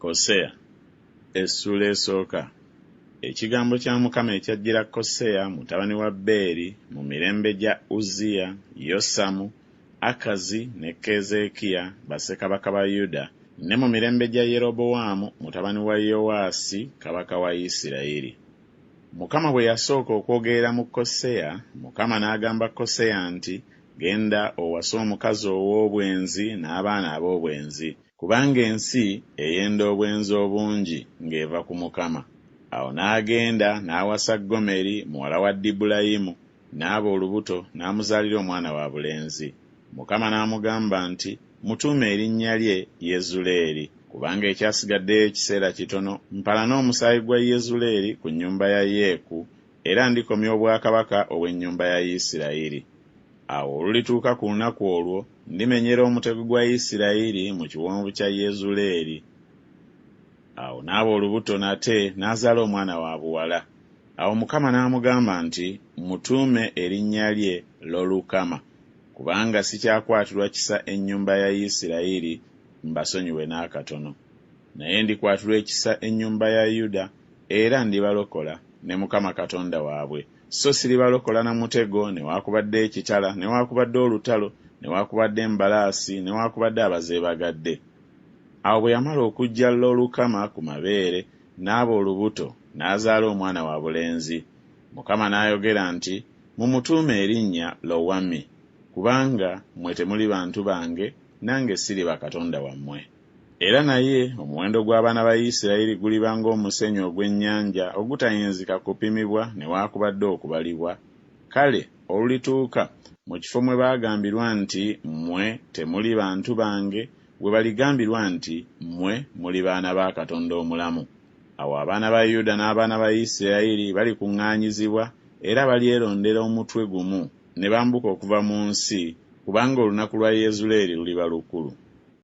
Koseya Essuula esooka. Ekigambo kya Mukama ekyajjira Koseya mutabani wa Beeri mu mirembe gya Uzziya, Yosamu, Akazi ne Keezeekiya, bassekabaka ba Yuda, ne mu mirembe gya Yerobowaamu mutabani wa Yowaasi kabaka wa Isirayiri. Mukama bwe yasooka okwogerera mu Koseya, Mukama n'agamba Koseya nti Genda owase omukazi ow'obwenzi n'abaana ab'obwenzi, kubanga ensi eyenda obwenzi obungi ng'eva ku Mukama. Awo n'agenda n'awasa Gomeri muwala wa Dibulayimu, n'aba olubuto n'amuzaalira omwana wa bulenzi. Mukama n'amugamba nti Mutuume erinnya lye Yezuleeri, kubanga ekyasigaddeyo ekiseera kitono mpalane omusaayi gwa Yezuleeri ku nnyumba ya Yeeku, era ndikomya obwakabaka obw'ennyumba ya Isirayiri. Awo olulituuka ku lunaku olwo ndimenyera omutego gwa Isirayiri mu kiwonvu kya Yezuleeri. Awo n'aba olubuto nate n'azaala omwana wa buwala. Awo Mukama n'amugamba nti Mutuume erinnya lye Lolukama, kubanga sikyakwatirwa kisa ennyumba ya Isirayiri mbasonyiwe n'akatono. Naye ndikwatirwa ekisa ennyumba ya Yuda, era ndibalokola ne Mukama Katonda waabwe, so siribalokola na mutego newakubadde ekitala newakubadde olutalo newakubadde embalaasi newakubadde abazeebagadde. Awo bwe yamala okuggya Lolukama ku mabeere, n'aba olubuto, n'azaala omwana wa bulenzi. Mukama n'ayogera nti Mumutuume erinnya Lowammi, kubanga mmwe temuli bantu bange, nange siriba Katonda wammwe. Era naye omuwendo gw'abaana ba Isirayiri guliba ng'omusenyu ogw'ennyanja ogutayinzika kupimibwa newakubadde okubalibwa, kale olulituuka, mu kifo mwe baagambirwa nti Mmwe temuli bantu bange, we baligambirwa nti Mmwe muli baana ba Katonda omulamu. Awo abaana ba Yuda n'abaana ba Isirayiri balikuŋŋaanyizibwa, era balyerondera omutwe gumu ne bambuka okuva mu nsi, kubanga olunaku lwa Yezuleeri luliba lukulu.